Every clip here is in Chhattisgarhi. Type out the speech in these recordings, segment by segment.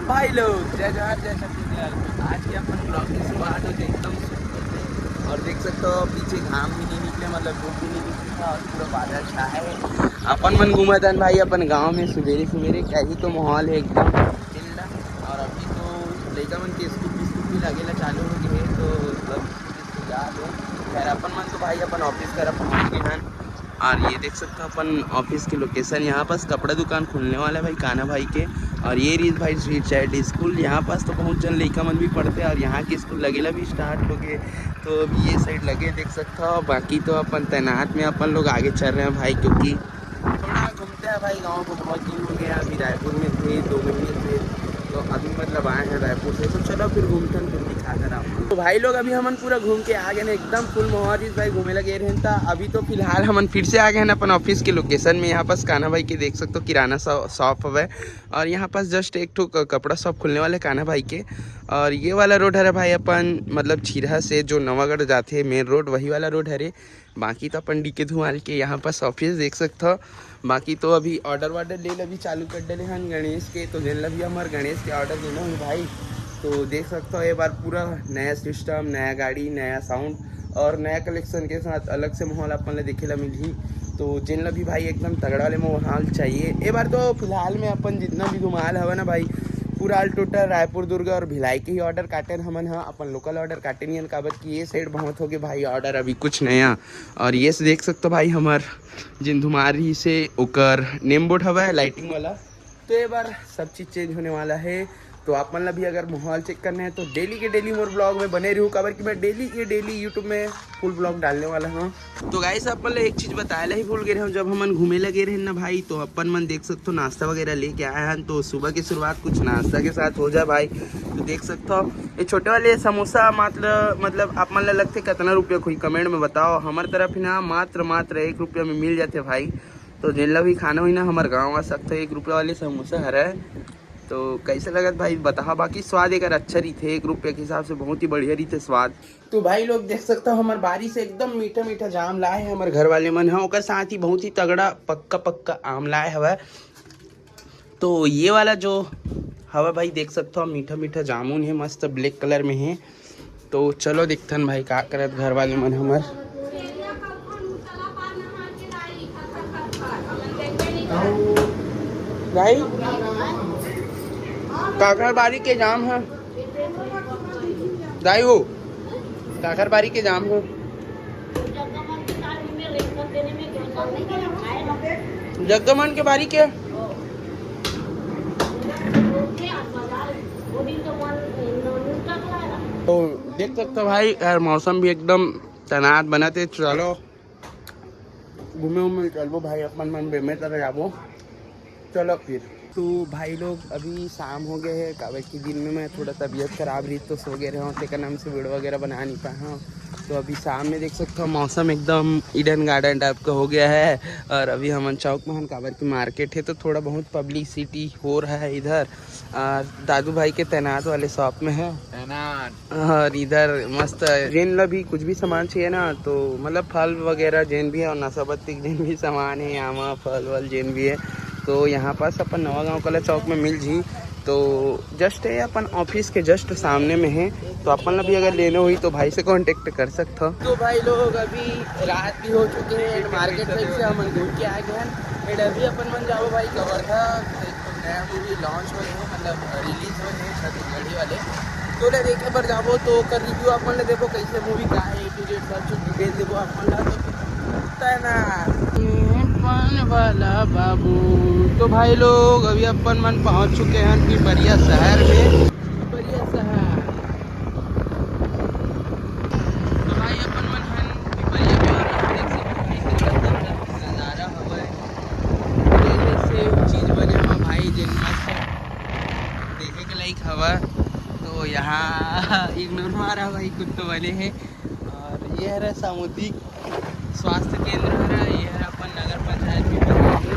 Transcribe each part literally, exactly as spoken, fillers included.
भाई लोग, जय जोहार, जय छत्तीसगढ़। आज के अपन ब्लॉग की शुरुआत होती है एकदम सुंदर से। और देख सकते हो, पीछे घाम भी नहीं निकले, मतलब धूप भी नहीं निकली था, और पूरा बादल छाया है। अपन मन घूमत हन भाई अपन गांव में सुबेरे सुबेरे, क्या ही तो माहौल है एकदम चिल्ड। और अभी तो लइका मन के स्कूल विस्कूल भी लगेला चालू हो गए है, तो मतलब स्कूल विस्कूल जा दो। खैर, अपन मन तो भाई अपन ऑफिस तरफ पहुंच गए हन। और ये देख सकते हो अपन ऑफिस के लोकेशन, यहाँ पास कपड़ा दुकान खुलने वाला है भाई कान्हा भाई के। और ये रहिस भाई श्री चैरिटी स्कूल, यहाँ पास तो बहुत जन लइका मन भी पढ़ते हैं और यहाँ के स्कूल लगेला भी स्टार्ट हो गए। तो अभी ये साइड लगे देख सकते हो, बाकी तो अपन तैनात में अपन लोग आगे चल रहे हैं भाई, क्योंकि थोड़ा घूमते हैं भाई गाँव को, बहुत दिन हो गया, अभी रायपुर में थे दो महीने से, तो अभी मतलब आए हैं रायपुर से, तो चलो फिर घूमते हैं, फिर दिखा कर आपको। तो भाई लोग, अभी हमन पूरा घूम के आ गए हैं एकदम फुल मोहारिस भाई, घूमे लगे रहन था। अभी तो फिलहाल हमन फिर से आ गए हैं अपन ऑफिस के लोकेशन में। यहाँ पास कान्हा भाई के देख सकते हो किराना शॉ-, शॉप हवे, और यहाँ पास जस्ट एक ठो क-, कपड़ा शॉप खुलने वाले कान्हा भाई के। और ये वाला रोड हरे भाई अपन मतलब छिरहा से जो नवागढ़ जाते हैं मेन रोड, वही वाला रोड हरे। बाकी तो अपन डीके धुमाल के यहाँ पास ऑफिस देख सकते हो। बाकी तो अभी ऑर्डर वार्डर ले अभी चालू कर डले हन गणेश के, तो जेन ला भी हमार गणेश के ऑर्डर देना हो भाई, तो देख सकते हो ये बार पूरा नया सिस्टम, नया गाड़ी, नया साउंड और नया कलेक्शन के साथ अलग से माहौल अपन ला देखे ला मिलही। तो जेन ला भी भाई एकदम तगड़ा वाले माहौल चाहिए, ए बार तो फिलहाल में अपन जितना भी धुमाल हवा ना भाई, पूरा ऑल टोटल रायपुर दुर्ग और भिलाई के ही ऑर्डर काटे हमन ह, अपन लोकल ऑर्डर काटे नहीं हन, काबर कि ये साइड बहुत हो गए भाई ऑर्डर, अभी कुछ नया। और ये से देख सकते हो भाई हमार जिन धुमाल रही से ओकर नेम बोर्ड हवा है लाइटिंग वाला, तो ये बार सब चीज चेंज होने वाला है। तो आप मन ला भी अगर माहौल चेक करना है तो डेली के डेली मोर ब्लॉग में बने रहू, काबर कि मैं डेली के डेली यूट्यूब में फुल ब्लॉग डालने वाला हूँ। तो गाइस, आप मन ला एक चीज बताए ला ही भूल गए रहूँ, जब हमन घूमे लगे रहे ना भाई, तो अपन मन देख सकते हो नाश्ता वगैरह लेके आए हैं। तो सुबह की शुरुआत कुछ नाश्ता के साथ हो जाए भाई। तो देख सकते हो ये छोटे वाले समोसा मात्र मतलब आप मन ला लगते कितना रुपया कोई कमेंट में बताओ, हमारे तरफ ही ना मात्र मात्र एक रुपया में मिल जाते भाई। तो जेन ला भी खाना हुई ना हमारे गाँव आ सकते हो, एक रुपया वाले समोसा हरे। तो कैसे लगत भाई बताहा, बाकी स्वाद एक अच्छा रही थे, एक रुपया के हिसाब से बहुत ही बढ़िया रही थे स्वाद। तो भाई लोग देख सकते हो हमारे बारी से एकदम मीठा मीठा जाम लाए हैं हमारे घर वाले मन है, ओकर साथ ही बहुत ही तगड़ा पक्का पक्का आम लाए हवा। तो ये वाला जो हवा भाई देख सकते हो मीठा मीठा जामुन है, मस्त ब्लैक कलर में है। तो चलो देखथन भाई का करत घर वाले मन हमर। भाई काकर बारी के जाम है दाई हो, काकर बारी के जाम है। जगमन के बारी के तो देख सकते हो भाई यार, मौसम भी एकदम तनात बनत है। चलो घूमे उमे चलबो भाई, अपन मन बेमे तरह जाबो। चलो फिर। तो भाई लोग अभी शाम हो गए है, काबर कि दिन में मैं थोड़ा तबीयत खराब रही तो सो गए रहे, तेकर नाम से वीडियो वगैरह बना नहीं पाए हूँ। तो अभी शाम में देख सकते हो मौसम एकदम ईडन गार्डन टाइप का हो गया है। और अभी हमन चौक में हन, काबर की मार्केट है तो थोड़ा बहुत पब्लिसिटी हो रहा है इधर। और दादू भाई के तैनात वाले शॉप में है। तैनात। और इधर मस्त जेन ला भी कुछ भी सामान चाहिए ना, तो मतलब फल वगैरह जेन भी है और नशा पत्ती के जेन भी सामान है, आमा फल वल जेन भी है, तो यहाँ पास अपन नवा गाँव कला चौक में मिल जी। तो जस्ट है अपन ऑफिस के जस्ट सामने में है, तो अपन ला भी अगर लेना हुई तो भाई से कांटेक्ट कर सकता हो। तो भाई लोग अभी रात भी हो चुके हैं and मार्केट साइड से हमन घूम के आ गए हैं and अभी अपन मन जाओ भाई कवर्धा। नया मूवी लॉन्च होने है, मतलब रिलीज होने है छत्तीसगढ़ी वाले। तो ले देखे बर जाबो तो ओकर रिव्यू अपन ले देबो, कैसे मूवी का है, ए टू जेड सब चीज डिटेल देबो अपन ला। तो तैना पान वाला बाबू। तो भाई लोग अभी अपन मन पहुंच चुके हैं पिपरिया शहर में। पिपरिया शहर। तो भाई अपन मन हन पिपरिया में और देख सकते हैं नजारा हवा है। ये से चीज बने हुआ भाई, जेन मस्त देखे के लायक हवा। तो यहाँ इग्नोर मारा भाई, कुछ तो बने हैं। और ये हरा सामुदायिक स्वास्थ्य केंद्र हरा, ये हरा अपन नगर पंचायत भी बना है।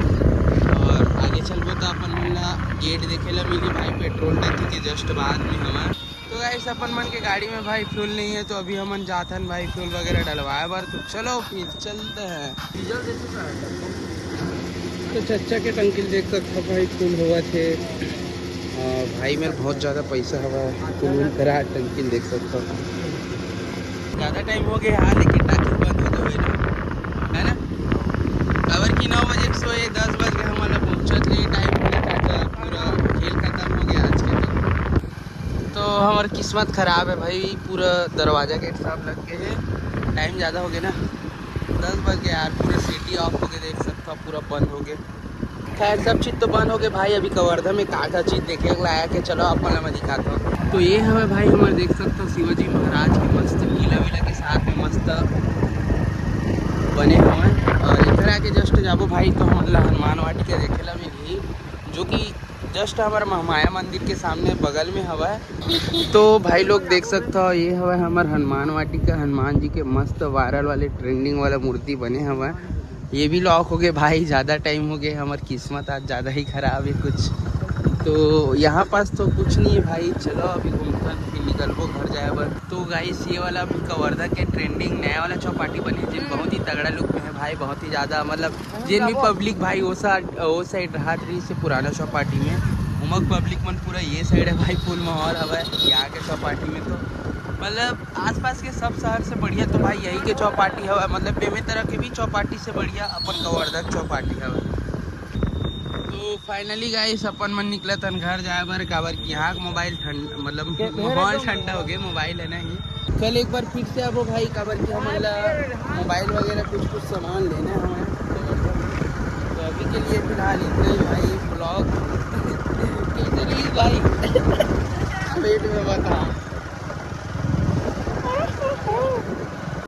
और आगे चलबो तो अपन मन ला गेट देखे ला मिली भाई, पेट्रोल टंकी के जस्ट बाद में हमार। तो गाइस अपन मन के गाड़ी में भाई फ्यूल नहीं है, तो अभी हमन जाथन भाई फ्यूल वगैरह डलवाए बर। तो चलो फिर चलते हैं। डीजल दे चुका है। तो चच्चा के टंकी देख सकते हो भाई, फुल हुआ थे। भाई मेर बहुत ज़्यादा पैसा हवा, कुलून करा टंकी देख सकता हूँ। ज़्यादा टाइम हो गया यार, लेकिन टाकी बंद हो गई ना, है ना? काबर कि नौ बजे के सोए, दस बज गए हमारा पहुँचत ले, टाइम हो गया था, पूरा खेल खत्म हो गया आज के तो। तो हमार किस्मत खराब है भाई, पूरा दरवाजा गेट सब लग गए है, टाइम ज़्यादा हो गया ना, दस बज गया यार, पूरा सिटी ऑफ हो गया, देख सकता हूँ पूरा बंद हो गया। खैर, सब चीज तो बंद हो गए भाई। अभी कवर्धा में का का चीज देखे के लायक है, चलो आप मन ला मैं दिखाता हूँ। तो ये हवे भाई, हमर देख सकता हूँ शिवाजी महाराज के मस्त किला विला के साथ में मस्त बने हवे। और इधर आके जस्ट जाबो भाई, तो हमन ला हनुमान वाटिका देखे ला मिलही, जो कि जस्ट हमारे महामाया मंदिर के सामने बगल में हवा है। तो भाई लोग देख सकता हो, ये हवा हमार हनुमान वाटिका, हनुमान जी के मस्त वायरल वाले ट्रेंडिंग वाला मूर्ति बने हवा। ये भी लॉक हो गए भाई, ज़्यादा टाइम हो गए, हमार किस्मत आज ज़्यादा ही खराब है कुछ। तो यहाँ पास तो कुछ नहीं है भाई, चलो अभी घूमता फिर निकलबो घर जाए बर। तो गाइस, ये वाला अभी कवर्धा के ट्रेंडिंग नया वाला चौपाटी बने, जो बहुत ही तगड़ा लुक में है भाई, बहुत ही ज़्यादा, मतलब जिन भी पब्लिक भाई वो सा वो साइड रहा रही से पुराना चौपाटी में, उमक पब्लिक मन पूरा ये साइड है भाई, फुल माहौल हवा है यहाँ के चौपाटी में। तो मतलब आसपास के सब शहर से बढ़िया तो भाई यही के चौपाटी हवा, मतलब बेमेतरा के भी चौपाटी से बढ़िया अपन कवर्धा के चौपाटी हवा। तो फाइनली गाइस, अपन मन निकलत हन घर जाए बर, काबर कि यहाँ के मोबाइल ठंड, मतलब माहौल ठंडा हो गया, मोबाइल है नहीं। कल एक बार फिर से आबो भाई, काबर कि हमन ला मोबाइल वगैरह कुछ कुछ सामान लेना है हमें। तो अभी के लिए फिलहाल इतना ही भाई, ब्लॉग कैसे रही भाई? पेट में बता।